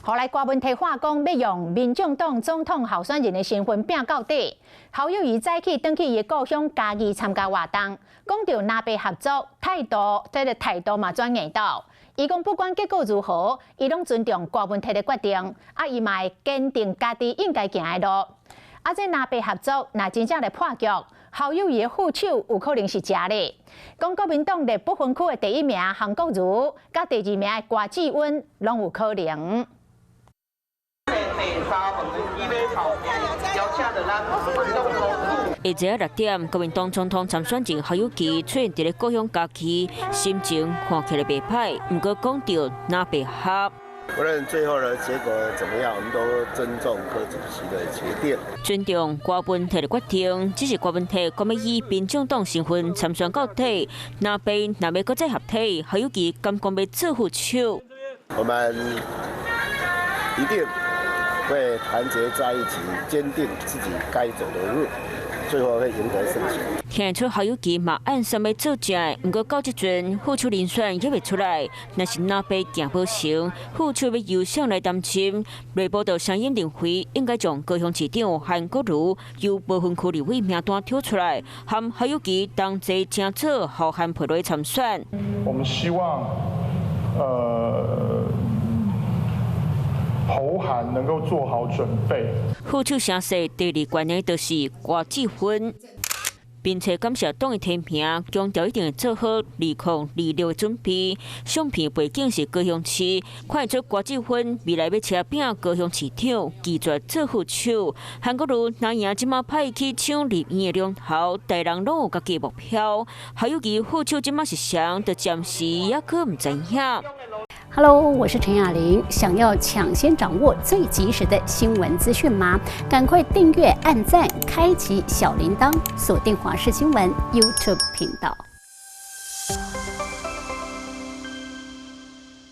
予來郭文悌話講欲用民眾黨總統候選人的身份拚到底。侯友宜早起轉去伊的故鄉嘉義參加活動，講著藍白合作態度，這个態度嘛轉硬到。伊講不管結果如何，伊攏尊重郭文悌的決定，啊，伊嘛會堅定家己應該行的路。啊，這藍白合作若真正來破局，侯友宜的副手有可能是誠咧。講國民黨的不分區的第一名韓國瑜，佮第二名的郭志溫攏有可能。下晝6點，國民黨總統參選人侯友宜出現佇咧故鄉嘉義，心情看起來袂歹。毋過講著藍白合，無論最後的結果怎麼樣，我們都尊重柯主席的決定。尊重郭文悌的決定，只是郭文悌講欲以民眾黨身份參選到底，藍白若欲閣再合體，侯友宜敢講欲做副手。我們一定會團結在一起，堅定自己該走的路，最後會贏得勝選。聽出侯友宜嘛按算欲做正，毋過到這陣副手人選猶未出來，若是藍白行無成，副手欲由誰來擔任？內部的聲音認為應該將高雄市長韓國瑜由無分區立委名單挑出來，和侯友宜同齊正做侯韓配對參選。我們希望，侯韓能夠做好準備。副手聲勢第二懸的就是郭志芬，並且感謝黨的提名，強調一定會做好2026的準備。相片背景是高雄市，看得出郭志芬未來欲車拚高雄市長，拒絕做副手。韓國瑜若贏這馬派去搶立院的龍頭，大人攏有家己目標。侯友宜副手這馬是誰，就暫時猶閣毋知影。 Hello，我是陳雅玲。想要搶先掌握最及時的新聞資訊嗎？趕快訂閱、按讚、開啟小鈴鐺，鎖定華視新聞 YouTube 頻道。